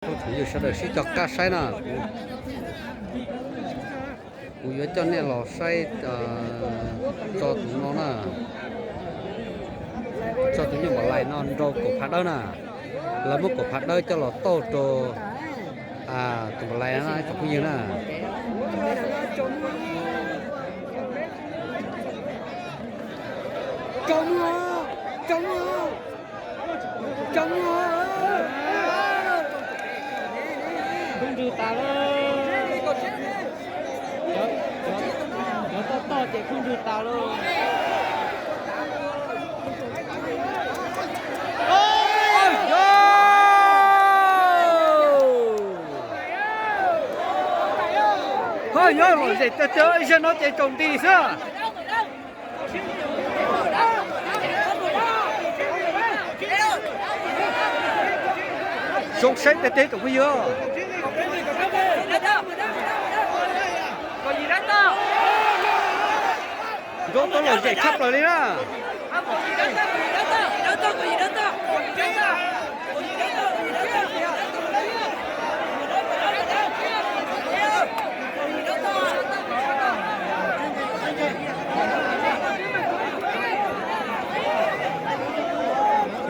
Phooj ywg sawv daws sib cog qab saib na, kuv yuav coj nej los saib tso tus no na, tso tus nyuj npam lais no nrau kaum phav dawb na. Lawv muab kaum phav dawb coj los tauj rau tus npam lais no na tsoom phooj ywg na. Khub nrug tas lawm. Cov toj toj ces khub nrug tas lawm. Ho yog lom zem tiag tiag, ib zaug no ces tsaus nti xwb. Zoo saib tiag tiag tsoom phooj ywg. Nrau tau lom zem tshaj plaws li na.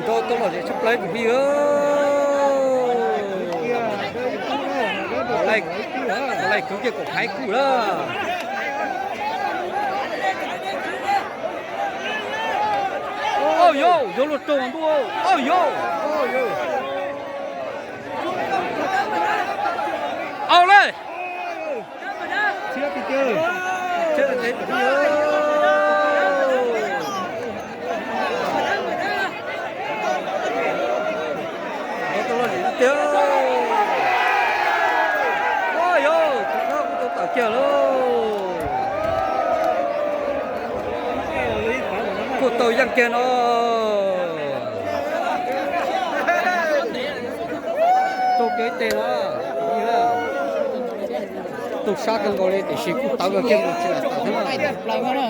Nrau tau lom zem tshaj plaws tsoom phooj ywg. Laij kwv kiag kaum phav kuj lawm. Au yau, yuav luag roog ntuj, au yau. Au le. Kuj tau yeej kiag no. Tau kiag ib teg no. Tau sab kawg nkaus li tiam sis kuj tawv kawg kiag nkaus tsis lam tawm thiab na.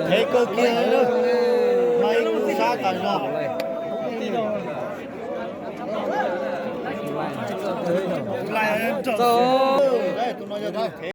Heev kawg kiag, mas ib tug sab tas zog.